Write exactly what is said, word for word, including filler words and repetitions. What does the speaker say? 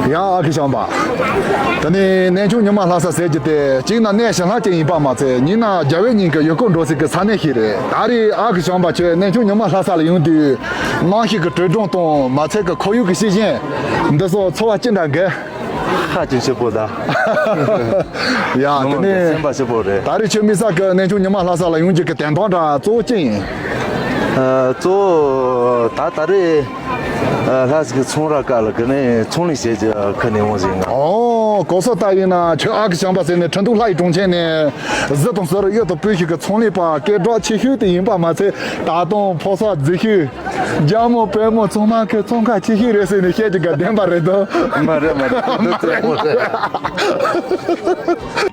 ཡང་ཨ་ཁུ་བྱམས་པ། ད་ནི་གནས་ཆུང་ཉི་མ་ལྷ་ས་ཟེར་གྱི་དེ་གཅིག་ན་གནས་ཞིང་ལྷ་ཅན་ཡིན་པ་མ་ཚད་གཉིས་ན་རྒྱལ་བའི་ཉིན་གྱི་ཡུལ་སྐོར་འགྲོ་སའི་གི་ས་གནས་ཤིག་རེད། ད་རེས་ཨ་ཁུ་བྱམས་པ་ཁྱོད་གནས་ཆུང་ཉི་མ་ལྷ་ས་ལ་ཡོང་དུས་གནམ་གཤིས་ཀྱི་དྲོད་གྲང་དང་མ་ཚད་ཀྱི་ཁོར་ཡུག་གི་ཤེས་བཞིན་འདི་ཚོ་ཚོར་བ་ཅི་འདྲ་འགལ། ཧ་ཅང་སྐྱིད་པོ་དང་། ཡ་དེ་ནི་སེམས་པ་སྐྱིད་པོ་རེད། ད་རེས་ཁྱོད་དམིགས་བསལ་གྱི་གནས་ཆུང་ཉི་མ་ལྷ་ས་ལ་ཡོང་རྒྱུ་གི་དོན་དག་འདྲ་གཙོ་བོ་ཅི་ཡིན། ཨ་གཙོ་བོ་ད་ད་རེས་ཨ་ལྷ་ས་གི་ཚོང་ར་ཁག་ལ་གི་ནས་ཚོང་ལས་བྱེད་ཀྱི་ཁ་ནས་འོང་ཟིན་ན། ཨོ་གོ་ས་ལྟ་ཡིན་ན་ཁྱོད་ཨ་ཁུ་བྱམས་པ་ཟེར་ནས་ཁྲིན་ཏུའུ་ལྷ་ཡི་གྲོང་ཁྱེར་ནས་གཟི་དང་ཟེར་གཡུ་དང་སྤོས་ཤུལ་གྱི་ཚོང་ལས་པ་སྐད་གྲགས་ཆེ་ཤོས་དེ་ཡིན་པ་མ་ཚད་ད་དུང་ཕོ་གསར་རྫིག་ཤོས། རྒྱ་མོ་བོད་མོ་ཚང་མ་གི་ཚོང་ཁ་ཆེ་ཤོས་རེད་ཟེར་ནས་བཤད་ཀྱི་ག་བདེན་པ་རེད་དོ། མ་རེད་མ་རེད། དེ་ཚོ་རྩེ་མོ་རེད།